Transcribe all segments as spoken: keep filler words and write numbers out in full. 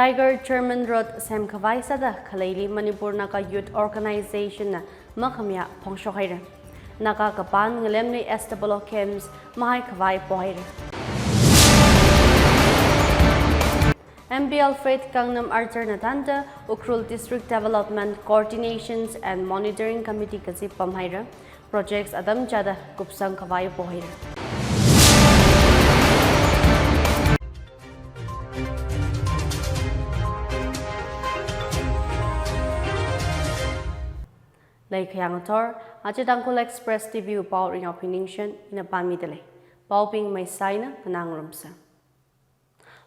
Tiger German Road semkhavai sāda khaleili Manipur Naga Youth Organization na makhamayā phongshok haira. Naga kapan ngalemli S W O camps mahaikhavai pohaira. M P Alfred Kangnam Arthur na thānda Ukhrul District Development Coordinations and Monitoring Committee kazip pamhaira. Projects atam chāda kupsangkhavai pohaira. Lei khayang athor, aja Tangkhul Express T V wui pao Ringyao Phiningshen ina pāmida lei. Paobing maisai eina nganā ngarumsa.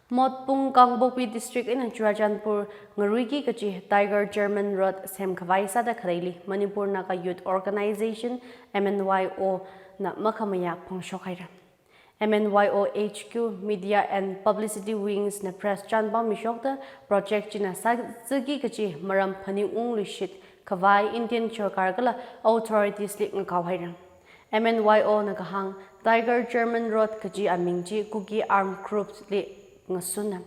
Motbung Kangpokpi District eina Churachandpur ngaruiki kachi Tiger German Road semkhavai sāda khaleili Manipur Naga Youth Organization, M N Y O, na makhamayā phongshok haira. M N Y O H Q Media and Publicity Wings na press chānpao mishokta project china sāzaki kachi maram phaningungluishit khavai Indian Sarkar kala authorities li ngakao haira. M N Y O na kahāng, Tiger German Road kachi aming chi Kuki armed groups li ngasunna.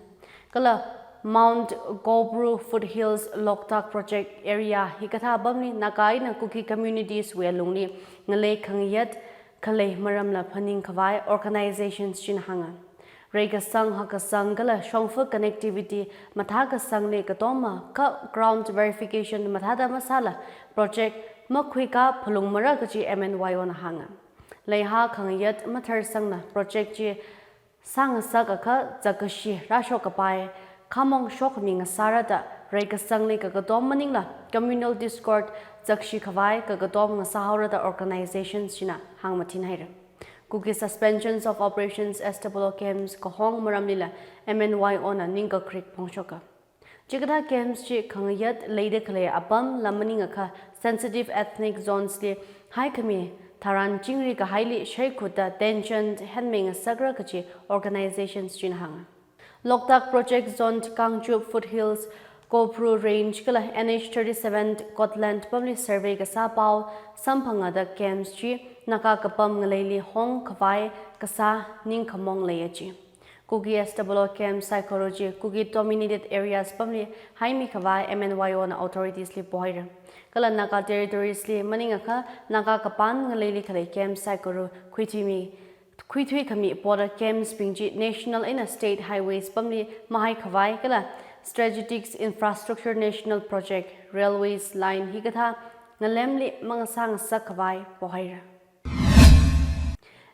Kala Mount Kobru Foothills Loktak Project Area hikathā apamli Naga eina Kuki communities wui alungli ngalei khangayat khalei maramla phaningkhavai organizations china hānga. Reikasang hakkasang kala shongfa connectivity mathākasangli katoma kha ground verification mathāda masāla project makhuikā phalungmara kachi M N Y O na hānga. Leiha khangayat matharsangna project chi sāngasakakha zakkashi rāshokkapai khamong shokmi ngasāra da reikasangli kakatom maningla communal discord zakshikhavai kakatom ngasāhaora da organizations china hāngmathin haira. Kuki Suspensions of Operations S W O camps kahong maramlila M N Y O na ningkakrik phongshoka. Chikathā camps chi khangayat leida khalei apamla maningakha sensitive ethnic zones li haikhami tharan chingri kahaili shaikhutta tension henmei ngasakra kachi organizations china hānga. Loktak Project Zone Kangchup Foothills, Kobru Range kala N H thirty-seven Kotland pamli survey kasā pao samphangada camps chi Naga kapam ngaleili hongkhavai kasā ningkhamong leiya chi. Kuki S W O camps saikora chi Kuki dominated areas pamli haimikhavai M N Y O na authorities li pohaira. Kala Naga territories li maningakha Naga kapan ngaleili khalei camps saikora khuithuimi khuithui khami border camps bing chi national eina state highways pamli mahaikhavai kala strategic infrastructure national project, railways line hikathā ngalemli mangasāngasakkhavai pohaira.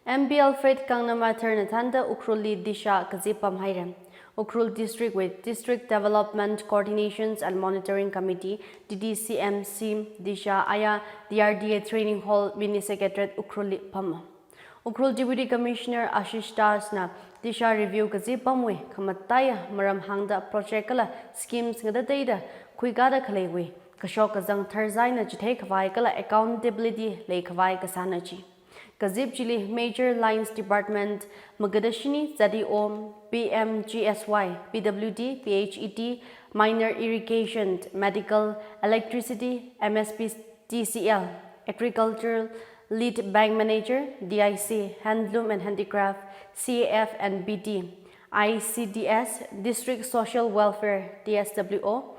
M P Alfred Kangnam Arthur na thānda Ukhrulli Disha kazip pamhaira. Ukhrul District wui District Development Coordinations and Monitoring Committee, D D C M C, Disha aya D R D A Training Hall, Mini Secretariat Ukhrulli pama. Ukhrul Deputy Commissioner Ashish Das na Disha review kazip pamwui khamataiya maram hāngda project kala schemes ngatateida khuikāda khaleiwui kashok kazang tharzai eina chitheikhavai kala accountability leikhavai kasāna chi. Kazip chili Major Lines Department, Magadashini Z D O, P M G S Y, P W D, P H E D, Minor Irrigation, Medical, Electricity, M S P T C L, Agricultural, Lead Bank Manager, D I C, Handloom and Handicraft, C A F and B D, I C D S, District Social Welfare, D S W O,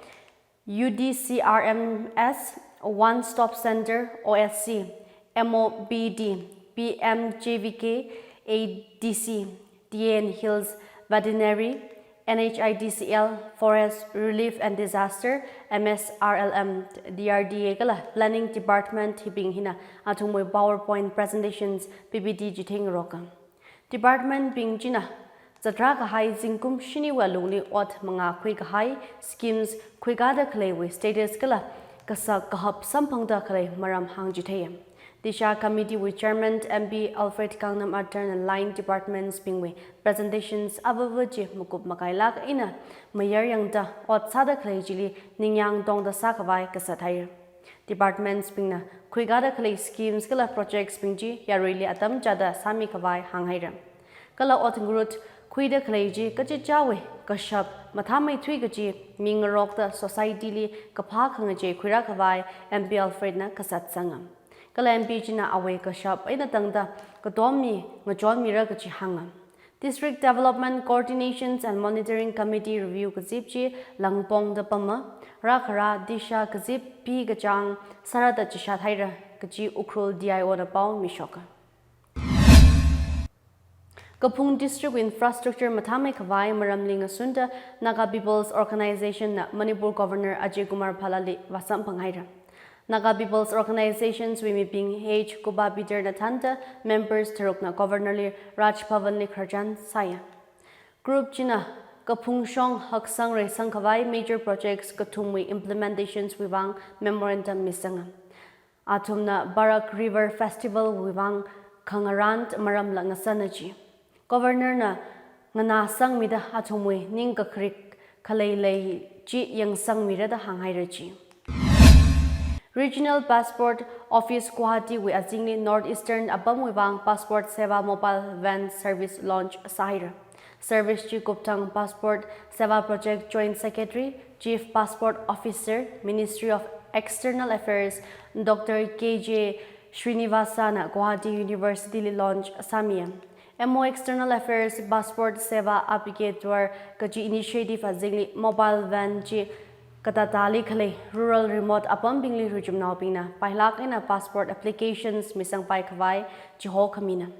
U D C R M S, One Stop Center, O S C, M O B D, P M G V K, A D C, T N Hills Veterinary, N H I D C L, Forest Relief and Disaster, M S R L M, D R D A kala Planning Department hibing hina athumwui PowerPoint presentations P P T chitheingaroka. Department bing china zatrā kahai zingkum shiniwui alungli ot mangā khuikahai schemes khuikāda khaleiwui status kala kasak kahap samphangda khalei maram hāngchitheiya. Disha Committee wui Chairman M P Alfred Kangnam Arthur na line departments bingwui presentations avava chi makup makailāk eina mayar yangda ot sāda khalei chili ningyāng tongda sākhavai kasā theiya. Departments bingna khuikāda khalei schemes kala projects bing chi yaruili atam chāda sāmikhavai hānghaira. Kala ot ngarut khuida khalei chi kachichāwui kashap mathāmeithui kachi mingarokta society li kaphā khangachei khuirākhavai M P Alfred na kasatsanga. Kala M P china awui kashap eina tangda katommi ngachonmira kachi hānga. District Development Coordinations and Monitoring Committee review kazip chi Langpongda pama, rākhara disha kazip pi kachāng sārada chishat haira kaji Ukhrul D I O na pao mishoka. Kaphung District infrastructure mathāmei khavai maramli ngasunda Naga People's Organization na Manipur Governor Ajay Kumar Bhalla li vāsamphang haira. Naga People's Organizations wui mibing H Kuba Peter na thānda members tharukna Governor li Raj Bhavan li khararchan sāya. Group china kaphung shong haksang reisang khavai major projects kathumwui implementations wui vang memorandum misanga. Athumna Barak River Festival wui vang khangarān maramla ngasana ji. Governor na nganāsangmida athumwui ningkakharik khalei lei chi yangsangmira da hānghaira ji. Regional Passport Office Guwahati wui azingli North Eastern apamwui vang Passport Seva mobile van service launch sāhaira. Service chi kupthang Passport Seva Project Joint Secretary, Chief Passport Officer, Ministry of External Affairs, Doctor K J Srinivasa na Guwahati University li launch sāmiya. M O External Affairs Passport Seva Aapke Dwar kaji initiative azingli mobile van chi katatali khalei rural remote apambingli ruichumnaobingna pailāk eina passport applications misangpai khavai chihokhamina.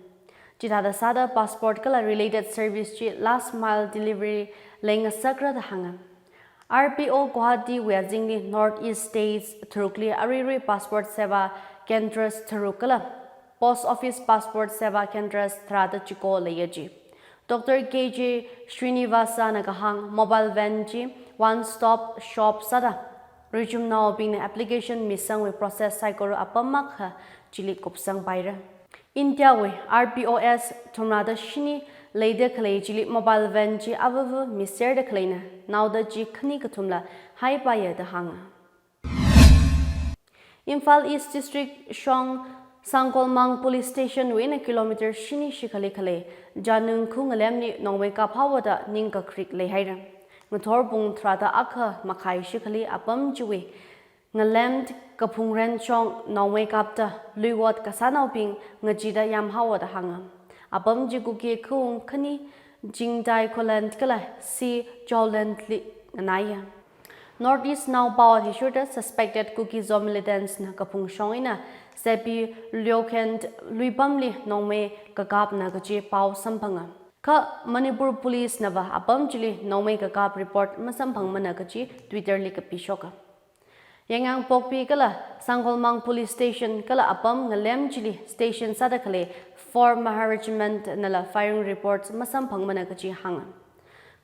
Chithāda sāda passport kala related service chi last mile delivery leingasakra da hānga. R P O Guwahati wui azingli North East States tharukli aruirui Passport Seva Kendras tharuk kala Post Office Passport Seva Kendras tharāda chiko leiya ji. Doctor K J Srinivasa na kahāng mobile van chi one stop shop sāda ruichumnaobingna application misangwui process saikora apam makha chili kupsangpaira. India wui R P O S thumrāda shini leida khalei chili mobile van chi avava miserda khaleina naoda chi khani kathumla haipaiya da hānga. Imphal East District shong Sangkolmang Police Station wui eina kilometer shini shikhali khalei Janung khu ngalemli nongmei kaphaowa da ningkakharik leihaira. Ngathor pung tharāda akha makhai shikhali apam chiwui ngalem kaphungren shong nongmei kapta luiwot kasānaobing ngachida yamhaowa da hānga. Apam chi Kuki khaung khani Jingdai Kholand kala C Chowland li nganāya. North East Now pao athishurda suspected Kukizom militants na kaphung shong eina Sepi Lyokhend luipamli nongmei kakapna kaji pao samphanga. Kha Manipur Police nava apam chili nongmei kakap report masamphangmana kaji Twitter li kapishoka. Yangyangpokpi kala Sangkolmang Police Station kala apam ngalem chili station sāda khalei four Mahar Regiment nala firing reports masamphangmana kaji hānga.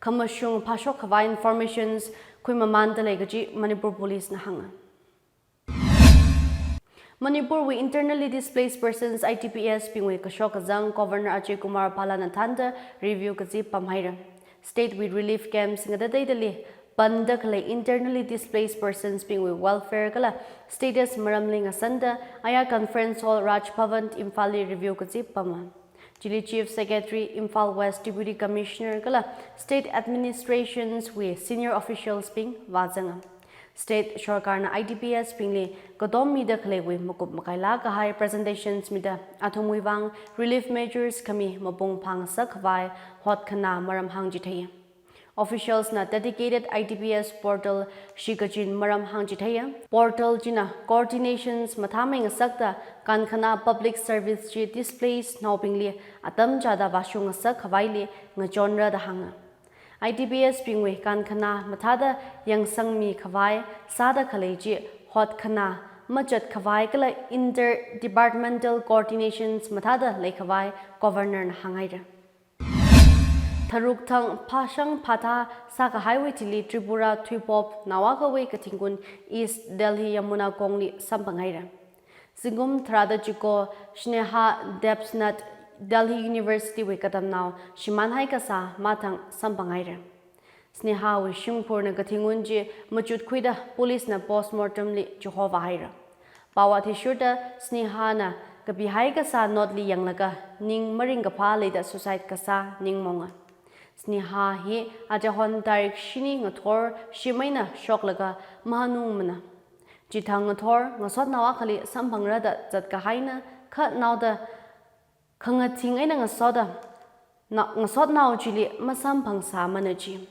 Khamashung phāshok khavai informations khuimamanda lei kaji Manipur Police na hānga. Manipur wui Internally Displaced Persons, I D P S, bingwui kashok kazang Governor Ajay Kumar Bhalla na thānda review kazip pamhaira. State wui relief camps ngatateidali panda khalei internally displaced persons bingwui welfare kala status maramli ngasanda aya Conference Hall Raj Bhavan Imphal li review kazip pama. Chili Chief Secretary Imphal West Deputy Commissioner kala State Administrations wui senior officials bing vāzanga. State sorkarna I D P S bingli katom mida khaleiwui makup makaila kahai presentations mida athumwui vang relief measures khami mapung phāngasak khavai hotkhana maram hāngchitheiya. Officials na dedicated I D P S portal shikachin maram hāngchitheiya. Portal china coordinations mathāmei ngasakta kankhana public service chi displaced naobingli atam chāda vāshung ngasak khavaili ngachonra da hānga. I D P S bingwui kankhana mathāda yangsangmi khavai sāda khalei chi hotkhana machat khavai kala inter-departmental coordinations mathāda lei khavai Governor na hānghaira. Tharuk thang phāshang phāthā sākahaiwui thili Tripura thuipop nao akhawui kathingkun East Delhi Yamuna kongli samphanghaira. Zingkum tharāda chiko Sneha Debsnath Delhi University wui katamnao shimānhai kasā mathang samphanghaira. Sneha wui shimkhurna kathingkun chi machutkhuida police na postmortem li chihovāhaira. Pao athishurda Sneha na kapihai kasā note li yanglaga ning maringkaphā leida suicide kasā ningmonga. Sneha hi achahon tarik shini ngathor shimeina shoklaga mahanungmana. Chithang ngathor ngasotnao akhali samphangra da zatkahaina kha naoda khangathing eina ngasoda na, ngasotnao chili masamphangsāmana ji.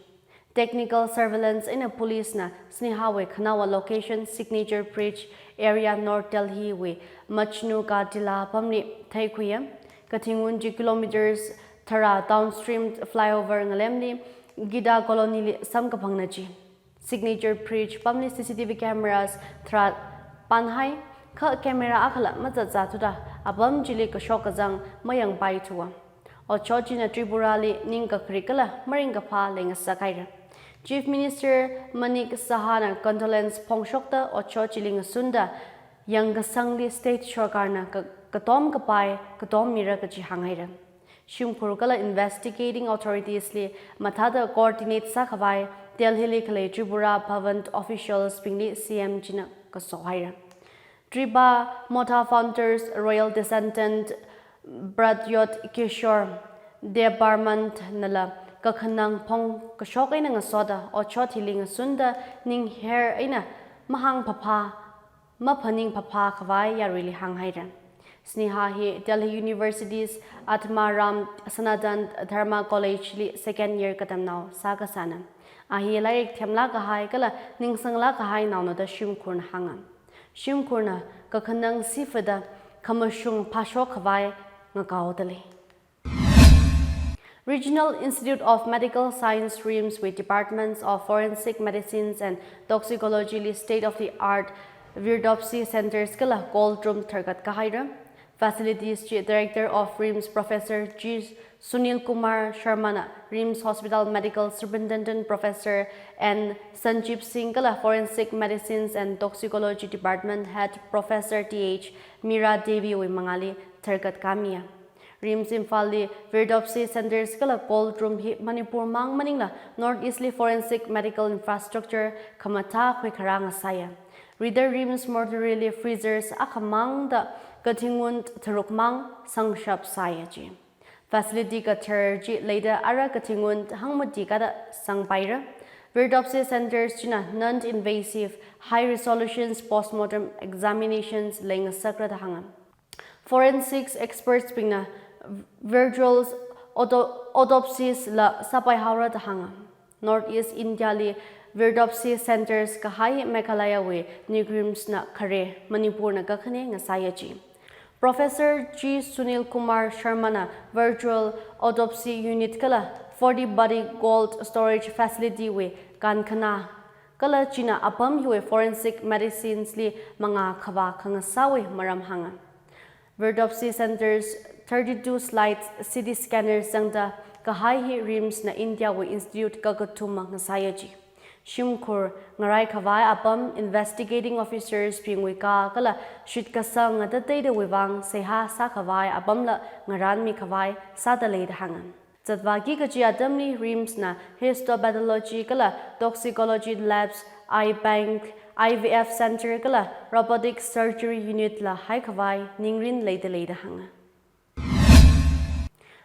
Technical surveillance eina police na Sneha wui khanaowa location Signature Bridge area North Delhi wui Majnu Ka Tilla apamli theikhuiya. Kathingun chi kilometers tharā downstream flyover ngalemli Gita Colony li samkaphangna ji. Signature Bridge apamli C C T V cameras tharā panhai, kha camera akhala mazatzathuda apam chili kashok kazang mayangpaithuwa. Otshot china Tripura li ningkakrik kala maringkaphā leingasakhaira. Chief Minister Manik Saha na condolence phongshokta otshot chili ngasunda yangkasangli state sorkarna ka-, katom kapai, katom mira kaji hānghaira. Shimkhur kala investigating authorities li mathāda coordinate sākhavai Delhi li khalei Tripura Bhavan officials bingli C M china kasohaira. Tripura Motha founders royal descendant Pradyot Kishore Debbarman nala kakhanang phongkashok eina ngasoda otshot hili ngasunda ningher eina mahāngphaphā, maphaningphaphā khavai yaruili hānghaira. Sneha hi Delhi University's Atmaram Sanatan Dharma College li second year katamnao sākasāna. A hi lairik themlāk kahai kala ningsanglāk kahai naona da shimkhurna hānga. Shimkhurna kakhanang sifada khamashung phāshok khavai ngakaoda lei. Regional Institute of Medical Science, RIMS wui Departments of Forensic Medicines and Toxicology li state of the art Virdopsy Centers kala cold room tharkat kahaira. Facilities chi Director of RIMS Professor G Sunil Kumar Sharma na RIMS Hospital Medical Superintendent Professor N Sanjeev Singh kala Forensic Medicines and Toxicology Department Head Professor Th Meera Devi wui mangāli tharkat kamiya. RIMS Imphal li Virdopsy Centers kala cold room hi Manipur mang maningla North East li forensic medical infrastructure khamathā khuikharā ngasāya. Ritda RIMS mortuary li freezers akhamangda kathingun tharuk mang sangshap sāya ji. Facility kathar chi leida ara kathingun hangmati kada sangpaira. Virdopsy Centers china non-invasive, high-resolution postmortem examinations leingasakra da hānga. Forensics experts bingna virtual auto-, autopsies la sāpaihaora da hānga. North East India li Virdopsy Centers kahai Meghalaya wui NIGRIHMS na khare, Manipur na kakhane ngasāya ji. Professor G Sunil Kumar Sharma na virtual autopsy unit kala forty body cold storage facility wui kankhana kala china apam hiwui forensic medicines li mangā khavā khangasāwui maram hānga. Virdopsy Centers thirty-two slides C T scanner zangda kahai hi RIMS na India wui institute kakathuma ngasāya ji. Shimkhur ngarai khavai apam investigating officers bingwui ka kala shitkasang ngatateidawui vang seihā sākhavai apamla ngaranmi khavai sāda lei da hānga. Zatvāki kaji atamli RIMS na histopathology kala toxicology labs, eye bank, I V F center kala robotic surgery unit la haikhavai ningrin leida lei da hānga.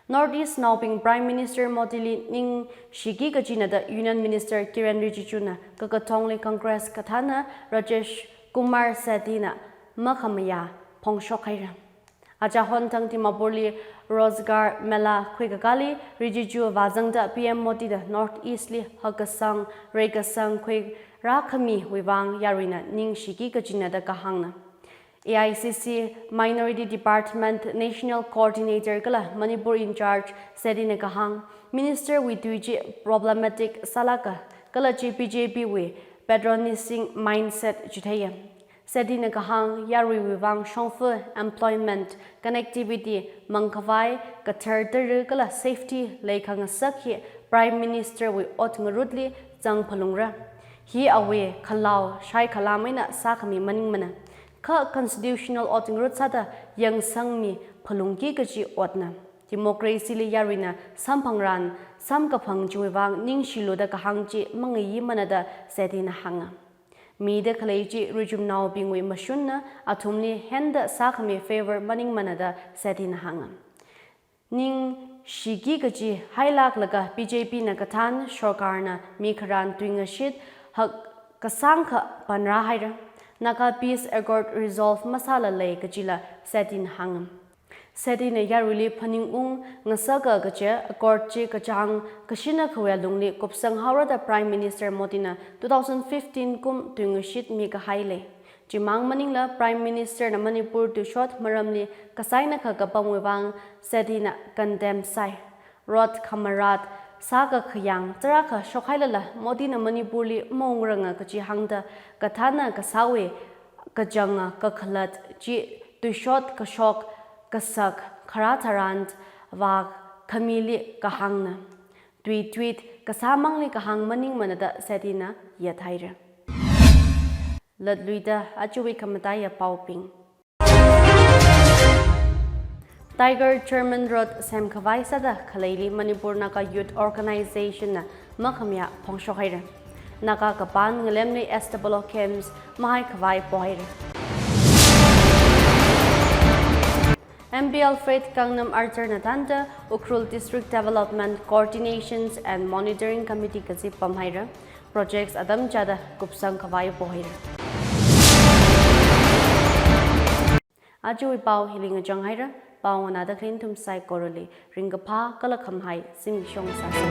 North East naobing Prime Minister Modi li ningshiki kajina da Union Minister Kiren Rijiju na kakathongli Congress kathāna Rajesh Kumar Shetty na makhamayā phongshok haira. Achahon thang Dimapur li Rozgar Mela khuikakāli Rijiju vāzangda P M Modi da North East li hakkasang, reikasang khuirākhamiwui vang yaruina ningshiki kajina da kahāngna. A I C C Minority Department National Coordinator kala Manipur in charge Shetty na kahāng, Minister wui tui chi problematic sālāka, kala chi B J P wui patronizing mindset chitheiya. Shetty na kahāng yaruiwui vang shongfa, employment, connectivity, mangkhavai, kathar tara kala safety leikhangasak hi Prime Minister wui ot ngarutli zangphalungra. Hi awui khalao shaikhalameina sākhami maningmana. Kha constitutional ot ngarut sāda yangsangmi phalungki kaji otna. Democracy li yaruina samphangran samkaphang chiwui vang ningshilu da kahāng chi mangayimana da Shetty na hānga. Mida khalei chi rijumnaobingwui mashunna, athumli henda sākhami favor maningmana da Shetty na hānga. Ningshiki kaji hailāklaga B J P na kathān sorkarna mikharan tuingashit hakkasangkha panrāhaira. Naga Peace Accord resolve masāla lei kajila Shetty na hānga. Sethina yaruili phaningung ngasaka kaje accord chi kachāng kashina khawui alungli kupsang haora da Prime Minister Modina two thousand fifteen kum tuingashit mikahai lei. Chimang maningla Prime Minister na Manipur tuishot maramli kasaina kha kapamwui vang Sethina condemn sai. Road khamarat sākakhayang tarākha shokhailala Modina Manipurli maungranga kachi hāngda kathāna kasāwui kachanga kakhalat chi tuishot kashok kasak kharā tharan vak khamili kahāngna. Tweet tweet kasāmangli kahāng maningmana da Sethina yathaira. Latluida ajawui khamataiya paobing. Tiger German Road semkhavai sāda khaleili Manipur Naga Youth Organization na makhamayā phongshok haira. Naga kapan ngalemli S W Camps mahaikhavai pohaira. M P Alfred Kangnam Arthur na thānda Ukhrul District Development Coordinations and Monitoring Committee kaji pamhaira. Projects atam chāda kupsang khavai pohaira. Ajawui pao hili ngachang haira, pao nganāda khaling thum saikorali ringkaphā kala khamahai zimiksho sāsa.